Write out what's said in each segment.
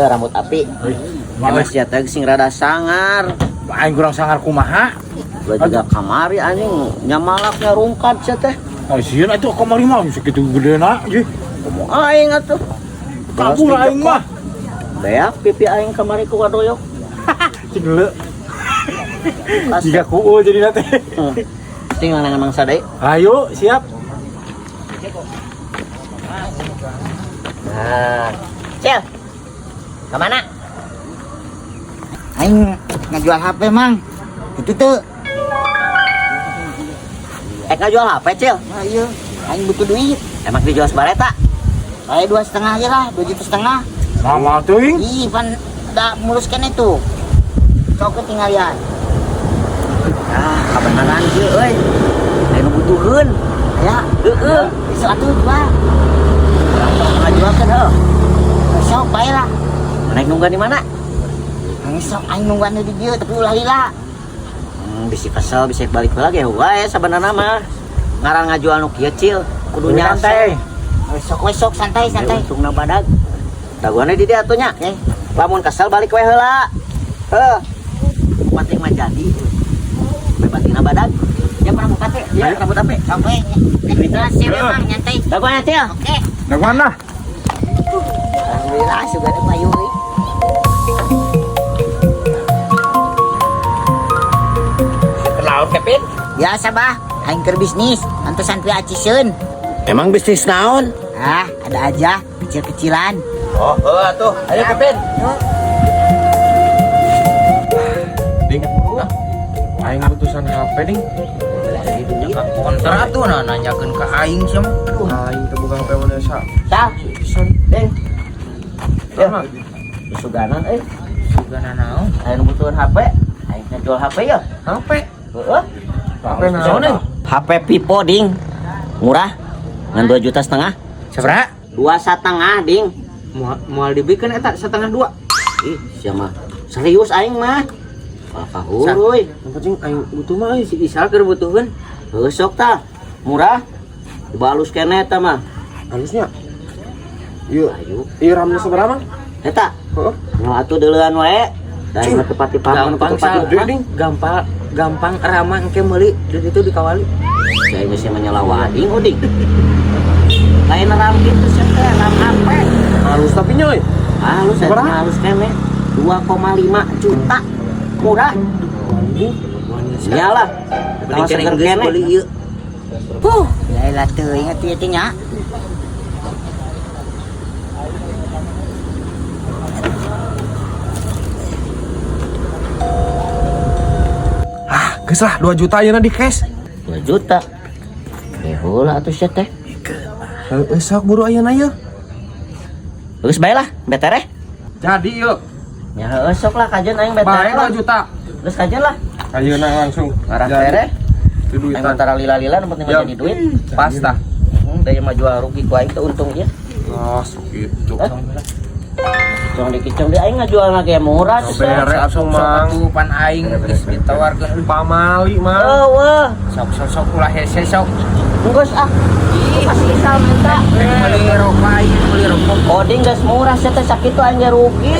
Ya rambut api. Emang sia teh sing rada sangar. Aing kurang sangar kumaha? Gua juga kamari anjing nyamalaknya rungkad sia teh. Ah sieun atuh kamari mah sakitu gedena ye. Kumaha aing atuh. Kabur aing mah. Beak pipi aing kamari ku wadoyok. Cing leu. Jika kuul jadi teh. Tinggal nang mangsa deui. Ayo, siap. Nah. Cil. Kemana? Aing ngajual HP, Mang. Itu tuh. Ngajual HP, Cil? Nah, iya. Aing butuh duit. Emang dijual sebareta? Saya 2,5 aja lah, 2,5 juta. Mama teuing. Ih, pan da muluskan itu. Sok ketinggalan. Ah, kabeneran sih euy. Aya nu butuheun. Ya, Heeh. besok atuh jual. Urang sok ngajualkeun heuh. Besok bae lah. Naik nungguan di mana? Besok aing nungguan di dieu tapi ulah lila. Bisi kesel, bisa balik lagi wae sabenerna mah. Ngaran ngajual nu kieu Cil, kudu Santai. Besok besok santai santai. Untungna badag. Dagoane di dieu atuh nya. Oke. Lamun kesel balik we heula. Heuh. Penting mah jadi. Batina badag. Ya pernah buka teh, ya rambut ape. Sampai Duitna sih memang nyantai. Dagoannya Cil. Oke. Dagoan lah. Alhamdulillah sudah ada payu euy. Kenaon Kevin? Biasa bah, aing keur bisnis, antosan pi aciseun. Emang bisnis naon? Ah, ada aja, kecil-kecilan. Oh, heuh atuh. Ayo Kevin. Ding, aing putusan HP ding. Kontra atuh nah nanyakeun ka aing sia mah. Aduh. Aing teu boga HP mana sa. Sal, Pisan. Ding. Ya. Suganan euy. Sugana naon? Aya nu butuhan HP. Aing jual HP ya. HP. Heeh. HP naon eh? HP Vivo ding. Murah. Ngan 2,5 juta. Sabaraha? 2,5 ding. Moal dibikeun eta 1,5. Ih, sia mah. Serius aing mah. Wah, kahuruy. Yang penting aing butuh mah euy. Si Isal keur butuheun. Heuh sok tah. Murah. Dibalus keneh eta mah. Halusnya. Ieu, Ayo. ieu ramna sabaraha Mang? Eta. Heeh. Nu atuh deuleuan wae. Da mah teu pati paham Gampang teu pati sal. Ding. Gampang gampang ramah engke meuli di ditu dikawali. Saya mesti menyela wading uding. Lain ram gitu sih teh, ram HP. Halus tapi nya euy. Halus ya, Sabaraha? halus keneh. 2,5 juta. Murah. Iyalah. Beli Kalau keneh seger geus keneh. meuli ieu. Huh, lah teuing atuh ieu teh nya. Ah, geus lah 2 juta ayeuna di cash. 2 juta. Heula atuh sia teh. Heueuh sok buru ayeuna yeuh. Geus bae lah, betereh. Jadi yeuh. Ya heueuh sok lah kajeun aing Bae betereh lah. 2 juta. Geus kajeun lah. Ayeuna langsung. Ngarah Jadi, tereh. Di Aing duitan. antara lila-lila nu penting mah Ya. jadi duit. Pas tah. Heeh, da mah jual rugi ku aing teh untung ieu. Oh, gitu. Hah? Cong dikicong di aing ngajual ge murah tuh. Bere atuh Mang. Sok atuh pan aing geus ditawarkeun. Pamali Mang. Eueuh, Sok sok sok ulah hese sok. geus ah. Ih, masih isal minta. Aing meuli rokok aing meuli rokok. Oding geus murah sia teh sakitu aing ge rugi.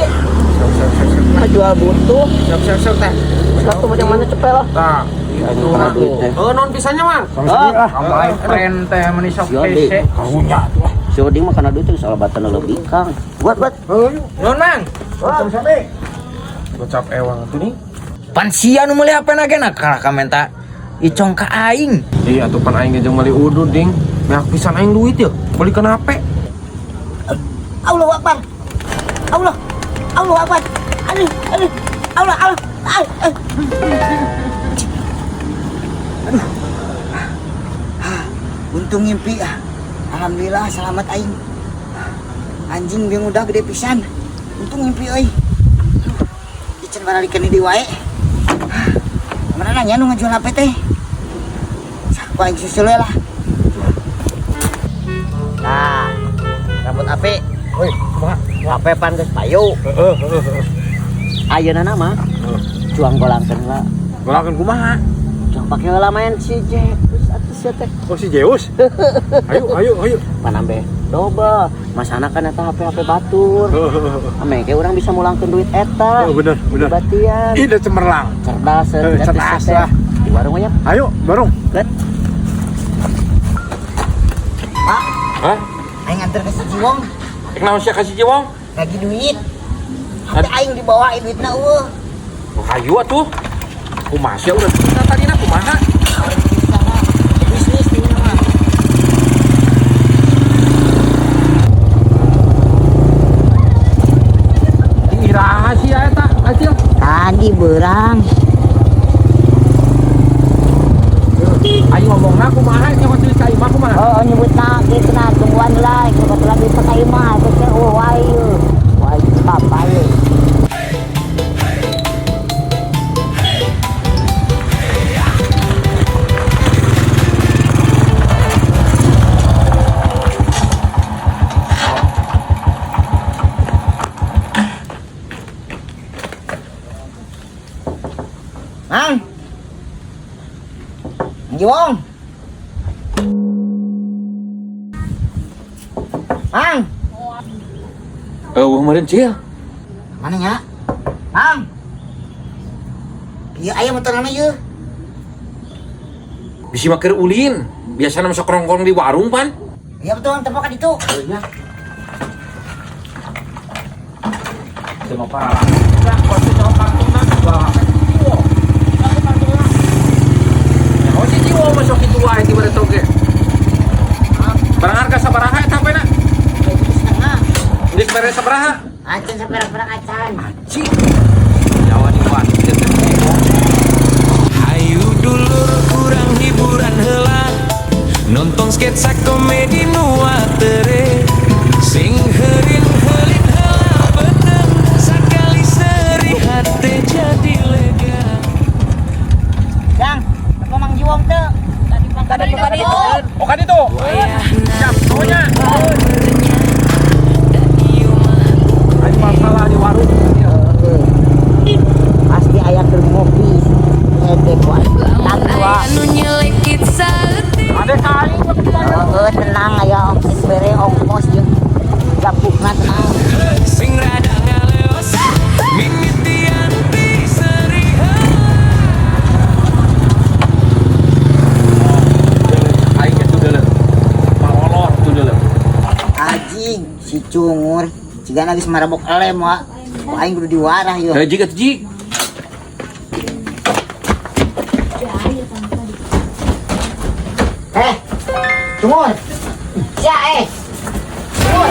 Sok sok sok sok. Ngajual butuh. Sok sok sok teh. Geus atuh macam mana cepet lah. Tah. Aing kana duit teh. Heuh non pisannya Mang. Oh, My friend teh meuni sok Si Oding. hese. Karunya atuh ah. Si Oding mah kana duit teh geus alabatan leuwih Kang. Buat buat. Heuh yuk. Nuhun Mang. Sami-sami. Gocap ewang atuh nih. Pan sia nu meuli HP na ge na kalah ka menta icong ka aing. Iya atuh pan aing ge jeung meuli udud ding. Beak pisan aing duit yeuh. Belikeun HP. Allahu Akbar. Allah. Allahu Akbar. Aduh, aduh. Allah, Allah. Ah, ah. Aduh. Ah, untung ngimpi ah. Alhamdulillah selamat aing. Anjing biung udah gede pisan. Untung ngimpi euy. Aduh, ican baralikeun di wae. Mana nanya nu ngajual HP teh? Ku aing susul we lah. Nah, rambut api. Woi, kumaha? HP pan geus payu. Heeh, heeh, heeh. Ayeuna mah cuang golangkeun lah. Golangkeun kumaha? Cuang pake heula main si Zeus atuh sia teh. Oh si Zeus. Ayo, ayo, ayo. Pan ambe Double. Masana kan eta HP-HP batur. Ame ke urang bisa mulangkeun duit eta. Oh, bener, bener. Batian. Ide cemerlang. Cerdas, Cerdas lah. Di warung aja. Ayo, barung. Let. Pak, Hah? aing nganter ke si Ciwong, Rek naon sia ka si Ciwong? lagi duit. HP aing dibawa duitna eueuh. Oh, hayu atuh. Kumaha sia udah cerita tadi na kumaha? Bisnis ini mah. Iraha sia eta, Acil. Tadi berang. Aing ngomongna kumaha nyokot duit ka imah kumaha? Oh, nyebutna kitu na tungguan lah, kebetulan duit ka imah, teh teh oh wae. Wae papa ye. Mang. Mang Jiwong. Mang. Eueuh meureun Cil. Mana nya? Mang. Ieu aya motorna ieu. Bisi mah keur ulin. Biasana mah sok nongkrong di warung pan. Iya betul, tempo ka ditu. Heuh nya. Teu mah parah. Oh si Ciwo masuk itu wae di bare toge. Barang harga sabaraha eta HP-na? Setengah. Geus bare sabaraha? Acan saperang-perang acan. Cik. Jawa di warung teh Ciwo. Ayo dulur kurang hiburan heula nonton sketsa komedi nu tere sing heurin heulin heula beuteung sakali seri hate jadi lega. Jang, apa Mang Jiwong teu? Tadi tadi itu. Oh kan itu. Siap, pokoknya. Ayo masalah di warung. Pasti aya keur ngopi. Ede ku aing. Tangtua. Anu nyelekit saeutik. Ada kain. Heeh, tenang aya ongkos bere ongkos jeung gabukna tenang. Sing rada ngaleos mimitian ti seri heula. Aing itu dulu. Malolor tuh dulu. Anjing, si cungur. Cigana geus marabok elem wa. Ku aing kudu diwarah yeuh. Eh jik atuh jik. Eh, cungur. Sia eh. Cungur.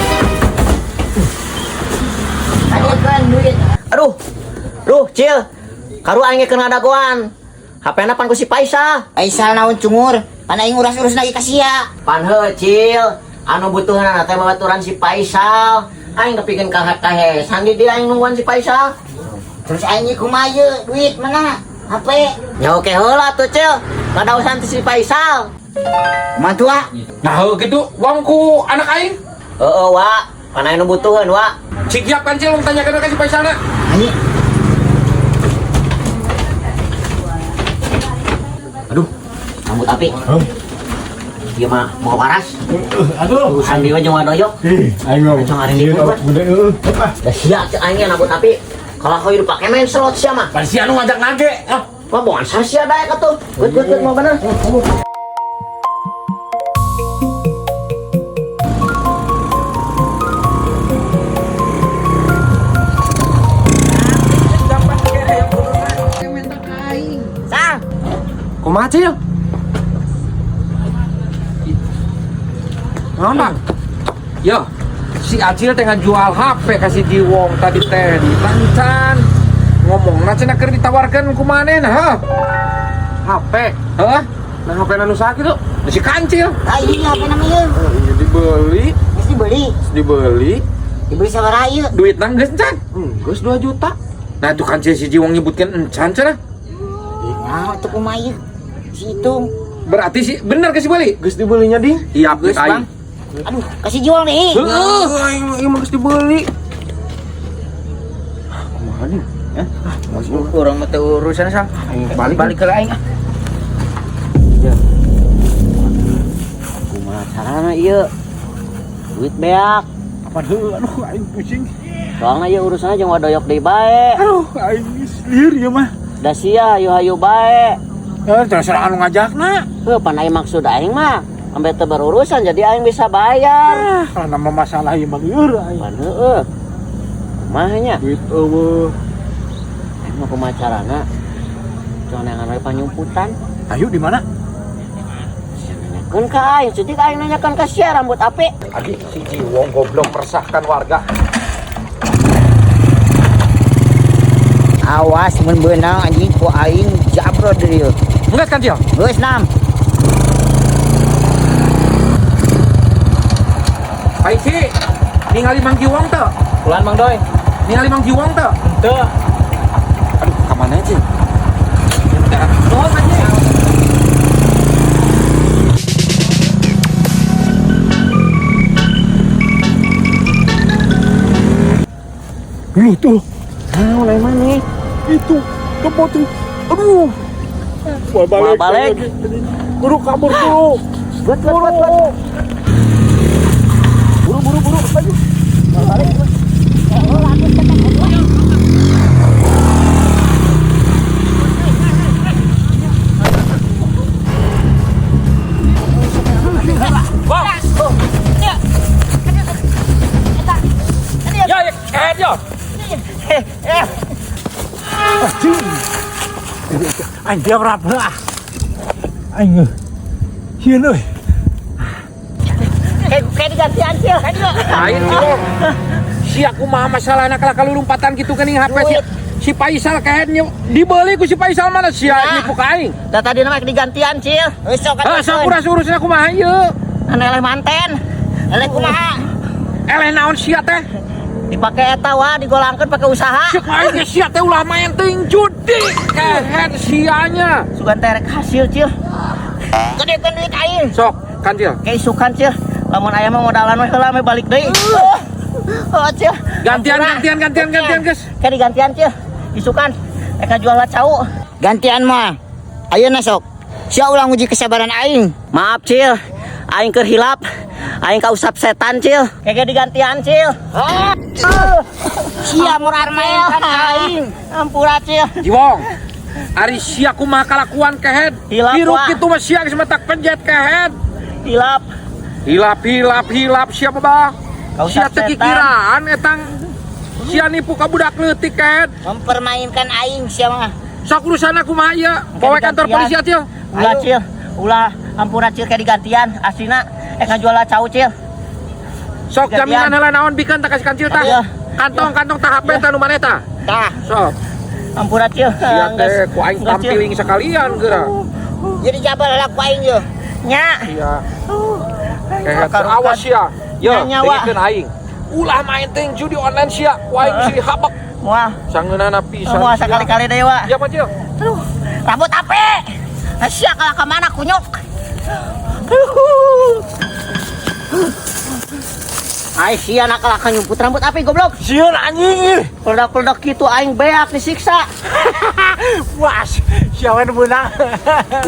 Adikeun duit. Aduh. Duh, Cil. Karu aing ge keur ngadagoan. HP-na pan ku si Paisal. Paisal naon cungur? Pan aing urus-urus lagi ka sia. Pan heuh, Cil. Anu butuhna teh babaturan si Paisal. Aing kepikeun ka kahesan di dieu aing nungguan si Paisal. Terus aing kumaha ieu duit mana? HP. Ya oke heula tuh, Cil. Ngadausan ti si Paisal. Kumaha tua? Nah, heuh kitu wong ku anak aing. Heeh, Wa. Pan aing nu butuheun, Wa. Cik siap kan Cil wong tanyakeun ka si Paisalna. Anjing. Aduh, rambut api. Ieu mah mau waras. Aduh. Urusan dia jeung wadoyok. Ih, aing mah. Aing hari ini, Pak. Gede heuh. Ah, Da sia cek aing ge rambut api. Kalau kau hidup pakai main slot sia mah. Pan si anu ngajak nage. Ah, Wah, bukan sia daek atuh. Gut gut gut mau bener. Sang. Kumaha Cil? Naon, Bang? Yo, si Acil teh ngajual HP ka si Jiwong tadi teh di Tancan. Ngomongna cenah keur ditawarkeun ku manehna, heuh. HP. Heuh? Nah, HP nu sakitu. Nah, si Kancil. Ah, iya HP namanya ieu. Iya dibeli, Geus dibeli. dibeli. Dibeli sabaraha ieu? Duitna geus encan. Geus 2 juta. Nah, tuh Kancil si Jiwong nyebutkeun encan cenah. Nah, itu kumaha ieu? Si Itung. Berarti si bener ke si beli? Geus dibelinya, Ding. Iya, Geus, aing. Bang. Aduh, kasih jual nih. Heeh. Aing ieu mah geus dibeli. Kumaha nih? Urang mah teu urusan sang. Aing balik. Balik ke aing ah. Kumaha carana ieu? Duit beak. Kapan heuh, aduh aing pusing. Soalna ieu urusanna jeung wadoyok deui bae. Aduh, aing geus lieur ieu mah. Da sia hayu-hayu bae. Eh, terserah anu ngajakna. Heuh, pan aing maksud aing mah ambe teu berurusan jadi aing bisa bayar. Ah, kalau nama masalah ieu mah lieur aing. Pan heueuh. Kumaha nya? Duit eueuh. Aing mah kumaha carana? Coneangan we panyumputan. Ayo di mana? Sia nanyakeun ka aing, cedik aing nanyakeun ka sia rambut api. Agi si Jiwong goblok meresahkan warga. Awas mun beunang anjing ku aing jabro deui ieu. Enggak kan, Cil? Geus nam. Pak Isi, ningali Mang Jiwong teu? Pulang Mang Doi. Ningali Mang Jiwong teu? Teu. Aduh, ka mana sih? Nuhun, Pak Ji. Lu tuh, Naon ai maneh? itu kebo tuh. Aduh. Wah, balik. Wah, balik. Buru kabur dulu. Buat buat buat buat. Buru buru buru maju. Balik. Ya, ya, kehed ya. Aing dia berapa ah. Aing sieun euy. Kayak digantian Cil. Lain Jiwong. Sia kumaha masalahna kalah kalurumpatan kitu geuning HP si si Faisal kehed dibeli ku si Faisal mana sia nipu ka aing. Da tadi nama digantian Cil. Geus sok Heuh, sok urus urusna kumaha ieu? Anu eleh manten. Eleh kumaha? Eleh naon sia teh? Dipake eta wah digolangkeun pake usaha. Cek aing ge sia teh ulah main teuing judi. Kehed sianya. Sugan teh rek hasil Cil. Gedekeun duit aing. Sok, kancil. Kayak isukan Cil. Lamun aya mah modalan we heula meh balik deui. Oh, Cil. Gantian, Ampura. gantian, gantian, gantian, guys. Kayak digantian Cil. Isukan. Eka jual cau. Gantian mah. Ayeuna sok. Sia ulah nguji kesabaran aing. Maaf Cil. Aing keur hilap. Aing kausap setan Cil. Kayak digantian Cil. Sia mempermainkan aing. Ampura Cil. Jiwong. Ari sia kumaha kalakuan kehed. Hilap, Hirup Wak. kitu mah sia geus matak pencet kehed. Hilap. Hilap, hilap, hilap sia mah. Kausap Sia teu setan. kikiraan etang. Sia nipu ka budak leutik kehed. Mempermainkan aing sia mah. Sok urusanna kumaha ieu? Bawa kantor digantian. polisi atuh. Ulah Cil. Ulah ampura Cil kayak digantian. Asina eka jual cau Cil. Sok Gantian. jaminan heula naon bikeun tah ka si kancil tah. Iya. Kantong kantong tah HP tah nu maneh tah. Tah, Sok. Ampura Cil. Sia teh ku aing tampiling sekalian geura. jadi jabal lah ku aing ye. Nya. Sia. Kehed awas sia. Yo, Nya, nyawa. dengekeun aing. Ulah main teuing judi online sia. Ku aing sih habek. Moal. Sangeunana pisan. Moal sia. sakali-kali deui wa. Ya, Pacil. Aduh, rambut ape? Sia kalah ka mana kunyuk? Ai sia nak kalah nyumput rambut api goblok. Sieun anjing ih. Peledak-peledak kitu aing beak disiksa. Was, sia we nu beunang.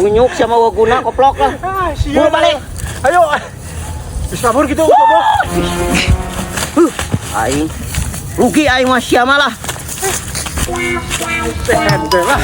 Kunyuk sia mah guna koplok lah. Ah, sieun. Buru balik. Ayo. Bisa kabur gitu, goblok. Aing rugi aing mah sia malah. Teh lah.